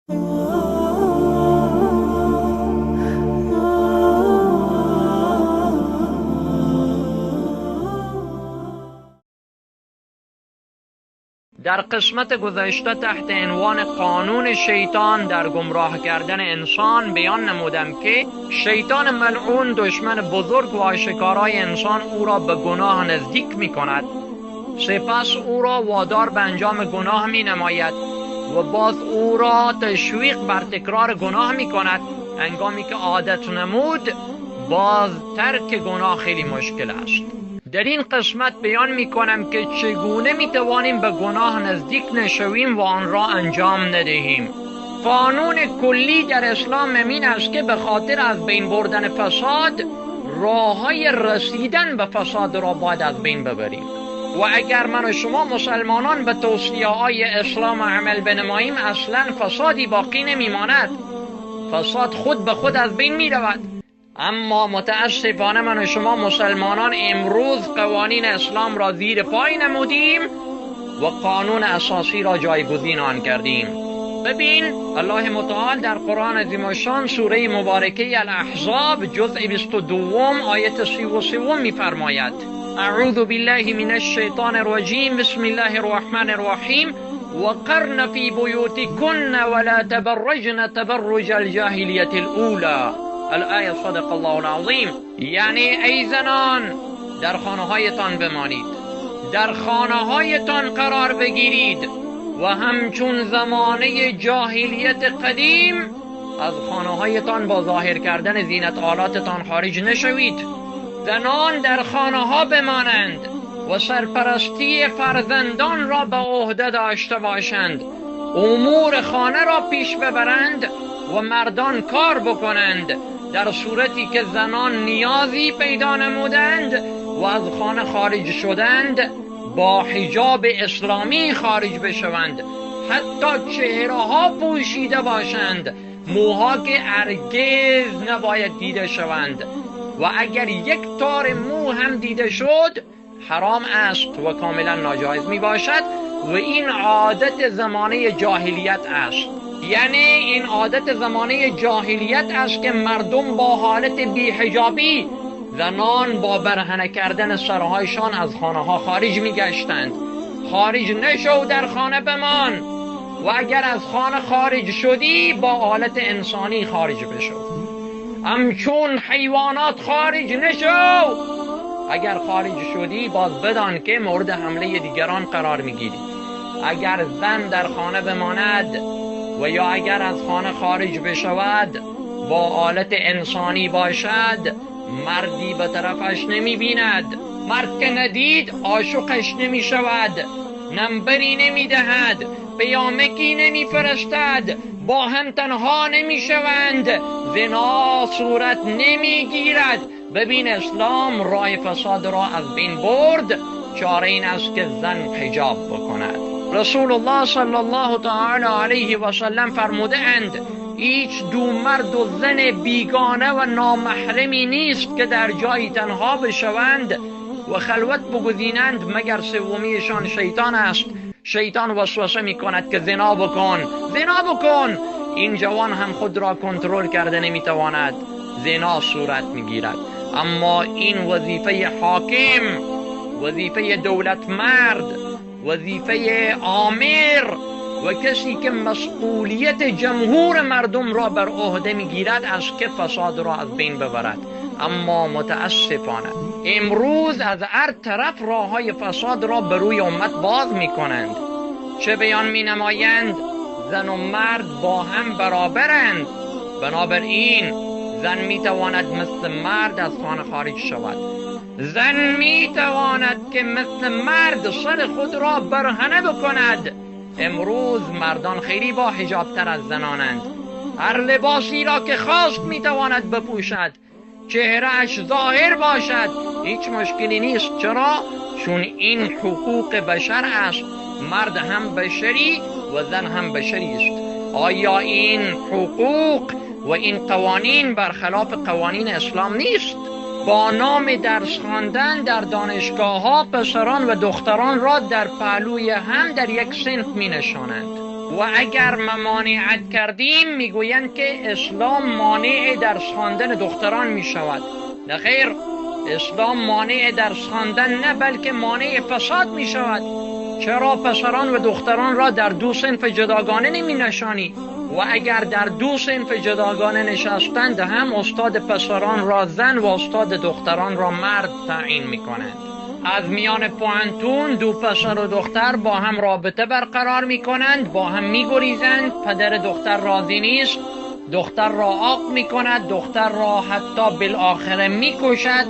در قسمت گذشته تحت عنوان قانون شیطان در گمراه کردن انسان بیان نمودم که شیطان ملعون دشمن بزرگ و آشکارای انسان او را به گناه نزدیک می کند، سپس او را وادار به انجام گناه می نماید و باز او را تشویق بر تکرار گناه می کند. هنگامی که عادت نمود باز ترک گناه خیلی مشکل است. در این قسمت بیان می کنم که چگونه می توانیم به گناه نزدیک نشویم و آن را انجام ندهیم. قانون کلی در اسلام این است که به خاطر از بین بردن فساد، راه‌های رسیدن به فساد را باید از بین ببریم. و اگر من و شما مسلمانان به توصیه‌های اسلام عمل بنماییم، اصلا فسادی باقی نمی‌ماند. فساد خود به خود از بین می‌رود. اما متاسفانه من و شما مسلمانان امروز قوانین اسلام را زیر پای نمودیم و قانون اساسی را جایگزین آن کردیم. ببین، الله متعال در قرآن عظیم الشان سوره مبارکه الاحزاب جزء 22 آیت 33 می‌فرماید: اعوذ بالله من الشیطان الرجیم، بسم الله الرحمن الرحیم، وقرن فی بیوتکن ولا تبرجن تبرج الجاهلیة الاولی. الآیه صدق الله العظیم. یعنی ای زنان، در خانه هایتان بمانید، در خانه هایتان قرار بگیرید و همچون زمانه جاهلیت قدیم از خانه هایتان با ظاهر کردن زینت آلاتتان خارج نشوید. زنان در خانه ها بمانند و سرپرستی فرزندان را به عهده داشته باشند، امور خانه را پیش ببرند و مردان کار بکنند. در صورتی که زنان نیازی پیدا نمودند و از خانه خارج شدند، با حجاب اسلامی خارج بشوند، حتی چهره ها پوشیده باشند، موها که هرگز نباید دیده شوند و اگر یک تار مو هم دیده شد حرام است و کاملا ناجایز می باشد. و این عادت زمانه جاهلیت است. یعنی این عادت زمانه جاهلیت است که مردم با حالت بی‌حجابی، زنان با برهنه کردن سرهایشان از خانه ها خارج می گشتند. خارج نشو، در خانه بمان، و اگر از خانه خارج شدی با حالت انسانی خارج بشو، همچون حیوانات خارج نشو. اگر خارج شدی باز بدان که مورد حمله دیگران قرار میگیری. اگر زن در خانه بماند و یا اگر از خانه خارج بشود با حالت انسانی باشد، مردی به طرفش نمی بیند. مرد که ندید عاشقش نمی شود، نمبری نمی دهد، پیامکی نمی فرستد، با هم تنها نمی شوند، زنا صورت نمی گیرد. ببین، اسلام راه فساد را از بین برد. چاره این است که زن حجاب بکند. رسول الله صلی الله تعالی علیه و سلم فرموده اند: هیچ دو مرد و زن بیگانه و نامحرمی نیست که در جایی تنها بشوند و خلوت بگزینند مگر سومیشان شیطان است. شیطان وسوسه می کند که زنا بکن، زنا بکن. این جوان هم خود را کنترل کرده نمی تواند، زنا صورت می گیرد. اما این وظیفه حاکم، وظیفه دولت مرد، وظیفه آمر و کسی که مسئولیت جمهور مردم را بر عهده میگیرد است که فساد را از بین ببرد. اما متاسفانه امروز از هر طرف راههای فساد را به روی امت باز میکنند. چه بیان مینمایند؟ زن و مرد با هم برابرند، بنابراین زن میتواند مثل مرد از خانه خارج شود، زن میتواند که مثل مرد سر خود را برهنه بکند. امروز مردان خیلی با حجابتر از زنانند. هر لباسی را که خواست میتواند بپوشد، چهرهش ظاهر باشد، هیچ مشکلی نیست. چرا؟ چون این حقوق بشر است. مرد هم بشری و زن هم بشری است. آیا این حقوق و این قوانین برخلاف قوانین اسلام نیست؟ با نام درس خواندن در دانشگاه ها پسران و دختران را در پهلوی هم در یک صنف می نشانند. و اگر ممانعت کردیم میگویند که اسلام مانع درس خواندن دختران میشود. نه خیر، اسلام مانع درس خواندن نه، بلکه مانع فساد میشود. چرا پسران و دختران را در دو صنف جداگانه نمی نشانی؟ و اگر در دو صنف جداگانه نشستند هم استاد پسران را زن و استاد دختران را مرد تعیین می کنند. از میان پوهنتون دو پسر و دختر با هم رابطه برقرار می کنند، با هم می گریزند. پدر دختر راضی نیست، دختر را عاق می کند، دختر را حتی بالآخره می کشد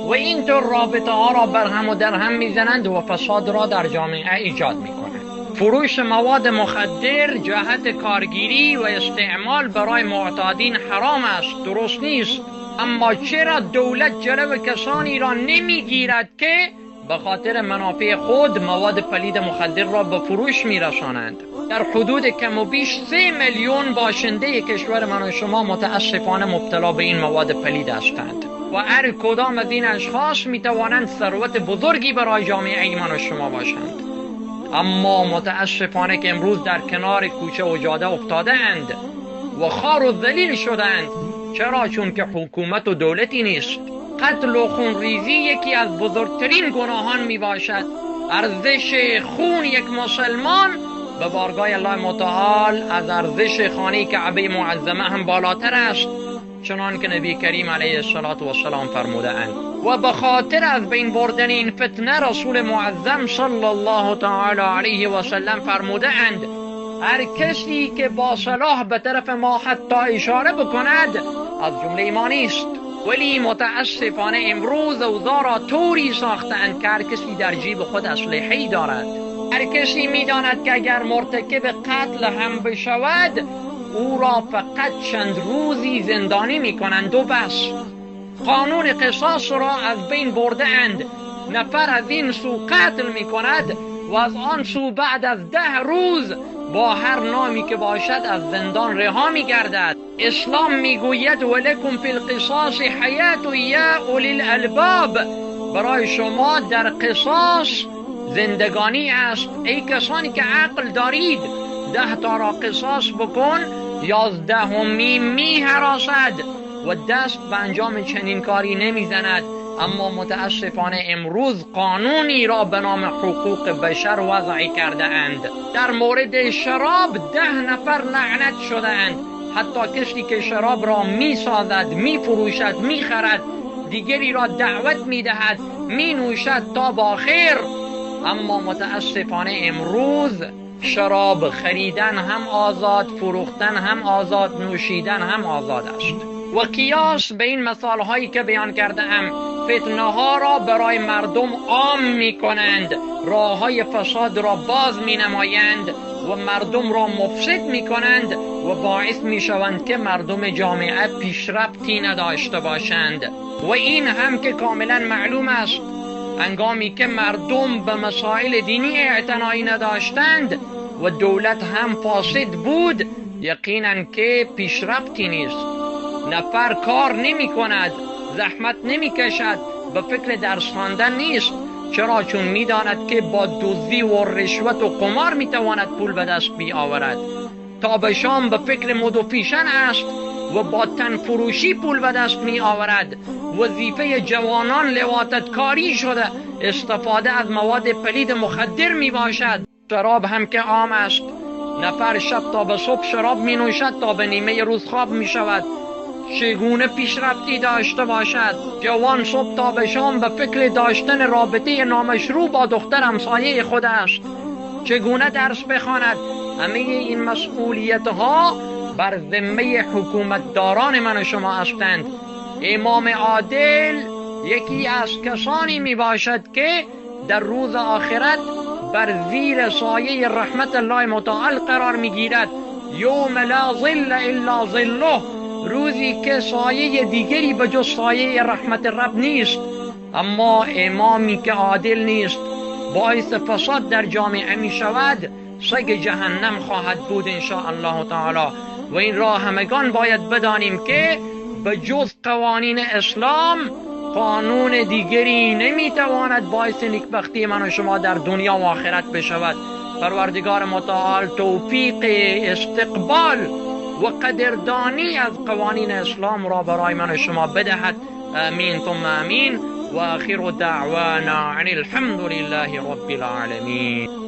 و اینطور رابطه ها را بر هم و در هم می زنند و فساد را در جامعه ایجاد می کنند. فروش مواد مخدر جهت کارگیری و استعمال برای معتادین حرام است، درست نیست. اما چرا دولت جلو کسانی را نمیگیرد که به خاطر منافع خود مواد پلید مخدر را به فروش میرسانند؟ در حدود کم و بیش 3 میلیون باشنده کشور من و شما متاسفانه مبتلا به این مواد پلید هستند و هر کدام از این اشخاص میتوانند ثروت بزرگی برای جامعه من و شما باشند. اما متاسفانه که امروز در کنار کوچه و جاده افتاده اند و خار و ذلیل شدند. چرا؟ چون که حکومت و دولتی نیست. قتل و خونریزی یکی از بزرگترین گناهان می باشد. ارزش خون یک مسلمان به بارگاه الله متعال از ارزش خانه کعبه معظمه هم بالاتر است، چنان که نبی کریم علیه السلام فرموده اند. و به خاطر از بین بردن این فتنه رسول معظم صلی الله تعالی علیه و سلم فرموده اند هر کسی که با سلاح به طرف ما حتی اشاره بکند از جمله ما نیست. ولی متاسفانه امروز اوضاع را طوری ساختند که هر کسی در جیب خود اسلحه‌ای دارد. هر کسی میداند که اگر مرتکب قتل هم بشود او را فقط چند روزی زندانی میکنند و بس. قانون قصاص را از بین برده اند. نفر از این سو قتل میکند و از آن سو بعد از 10 روز با هر نامی که باشد از زندان رها میگردد. اسلام میگوید ولکم فی القصاص حیات یا اولی الالباب، برای شما در قصاص زندگانی است. ای کسانی که عقل دارید، 10 تا را قصاص بکن، 11 می هراسد و دست به انجام چنین کاری نمیزند. اما متاسفانه امروز قانونی را به نام حقوق بشر وضع کرده اند. در مورد شراب 10 نفر لعنت شده اند. حتی کسی که شراب را می سازد، می فروشد، می خرد، دیگری را دعوت می دهد، می نوشد تا با خیر. اما متاسفانه امروز شراب خریدن هم آزاد، فروختن هم آزاد، نوشیدن هم آزاد است. و قیاس به این مثال هایی که بیان کرده ام، فتنه ها را برای مردم عام می کنند، راه های فساد را باز می نمایند و مردم را مفسد می کنند و باعث می شوند که مردم جامعه پیشرفتی نداشته باشند. و این هم که کاملا معلوم است، هنگامی که مردم به مسائل دینی اعتنایی نداشتند و دولت هم فاسد بود، یقینا که پیشرفتی نیست. نفر کار نمی کند، زحمت نمی کشد، به فکر درس خواندن نیست. چرا؟ چون می داند که با دزدی و رشوت و قمار می تواند پول به دست بیاورد. تا به شام به فکر مد و فیشن است و با تن فروشی پول به دست می آورد. وظیفه جوانان لواطتکاری شده، استفاده از مواد پلید مخدر می باشد. شراب هم که عام است، نفر شب تا به صبح شراب می نوشد، تا به نیمه روز خواب می شود. چگونه پیشرفتی داشته باشد؟ جوان صبح تا به شام به فکر داشتن رابطه نامشروع با دختر همسایه خود است. چگونه درس بخواند؟ همه این مسئولیت ها بر ذمه حکومتداران من و شما هستند. امام عادل یکی از کسانی می باشد که در روز آخرت بر زیر سایه رحمت الله متعال قرار می گیرد. یوم لا ظل الا ظله، روزی که سایه دیگری به جز سایه رحمت رب نیست. اما امامی که عادل نیست، باعث فساد در جامعه می شود، سگ جهنم خواهد بود ان شاء الله تعالی. و این را همگان باید بدانیم که به جز قوانین اسلام قانون دیگری نمیتواند باعث نیکبختی من و شما در دنیا و آخرت بشود. پروردگار متعال توفیق استقبال و قدردانی از قوانین اسلام را برای من و شما بدهد. آمین ثم آمین. و آخر دعوانا ان الحمد لله رب العالمین.